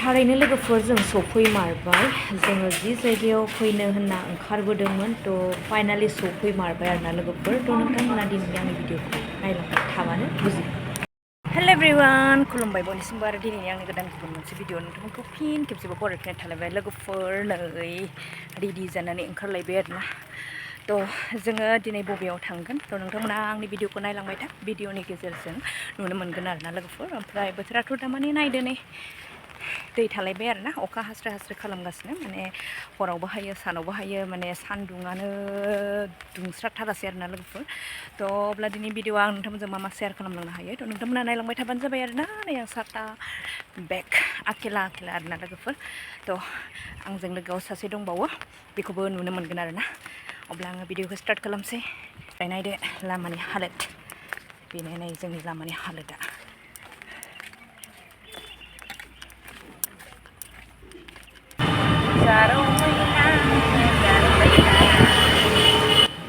थारैनो लोगोफोर जों सफैमारबाय जोङो जि जायगायाव फैनो होनना ओंखारबोदोंमोन फाइनालि सफैमारबाय आरोना लोगोफोर नोंथांमोना दिनैनि आंनि भिडिअखौ नायलांबाय थाबानो बुजिगोन। हेल' एभ्रिवान खुलुमबाय बयनिसिमबो आरो दिनैनि आंनि गोदान गुबुन मोनसे भिडिअ नोंथांमोनखौ फिन खेबसेबो बरायफिननाय थालायबाय लोगोफोर नै रेडि जानानै ओंखारलायबाय आरोना जोङो दिनै बबेयाव थांगोन नोंथांमोना आंनि भिडिअखौ नायलांबाय था भिडिअनि गेजेरजों नुनो मोनगोन आरोना लोगोफोर ओमफ्राय बोथोराथ' दामाने नायदो नै दै थालायबाय आरोना अखा हास्रो हास्रो खालामगासिनो माने हरावबो हायो सानावबो हायो माने सान्दुङानो दुंस्राथारासै आरोना लोगोफोर अब्ला दिनै भिडिअआ आं नोंथांमोनजों मा शेयार खालामलांनो हायो नोंथांमोना नायलांबाय थाबानो जाबाय आरोना नै आं साथा बेग आखेला आरोना लोगोफोर आंजों लोगोआव सासे दंबावो बेखौबो नुनो मोनगोन आरोना अब्ला आङो भिडिअखौ स्टार्ट खालामसै नायदो लामानि हालोद बेनो नै जोंनि लामानि हालोदा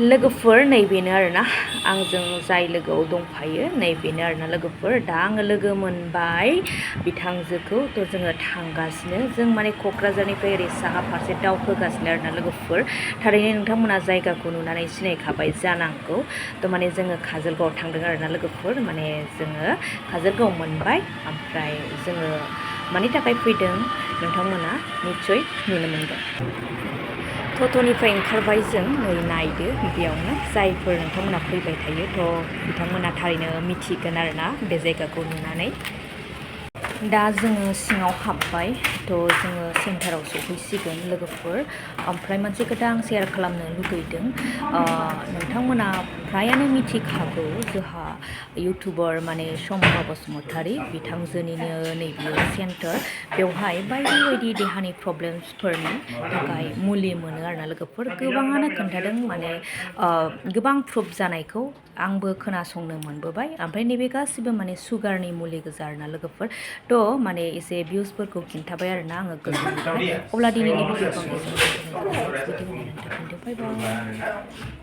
लोगोफोर नैबेनो आरोना आंजों जाय लोगोआव दंफायो नैबेनो आरोना लोगोफोर दा आङो लोगो मोनबाय बिथांजोखौ जोङो थांगासिनो जों माने क'क्राझारनिफ्राय ओरै साहा फारसे दावखोगासिनो आरोना लोगोफोर थारैनो नोंथांमोना जायगाखौ नुनानै सिनायखाबाय जानांगौ माने जोङो काजलगावआव थांदों आरोना लोगोफोर माने जोङो काजलगाव मोनबाय ओमफ्राय जोङो मानि थाखाय फैदों नोंथांमोना निस्सय नुनो मोनगोन टट'निफ्राय ओंखारबाय जों नै नायदो बेयावनो जायफोर नोंथांमोना फैबाय थायो बिथांमोना थारैनो मिथिगोन आरोना बे जायगाखौ नुनानै दा जोङो सिङाव हाबबाय जोङो सेन्टाराव सफैसिगोन लोगोफोर ओमफ्राय मोनसे खोथा आं शेयार खालामनो लुगैदों नोंथांमोना फ्रायानो मिथिखागौ जोंहा इउटुबार माने सम्भा बसुमतारी बिथांजोनिनो नैबेयो सेन्टार बेवहाय बायदि बायदि देहानि प्रब्लेम्सफोरनि थाखाय मुलि मोनो आरोना लोगोफोर गोबाङानो खोन्थादों माने गोबां प्रुफ जानायखौ आंबो खोनासंनो मोनबोबाय ओमफ्राय नैबे गासिबो माने सुगारनि मुलि गोजा आरोना लोगोफोर माने एसे भिउसफोरखौ खिन्थाबाय आरोना आङो गोजोनबाय अब्ला दिनैनि भिडिअखौ आं एसेयावनो दोनथ'नाय जाबाय नेक्स्ट भिडिअ नायनानै थाफिनदो बाय बाय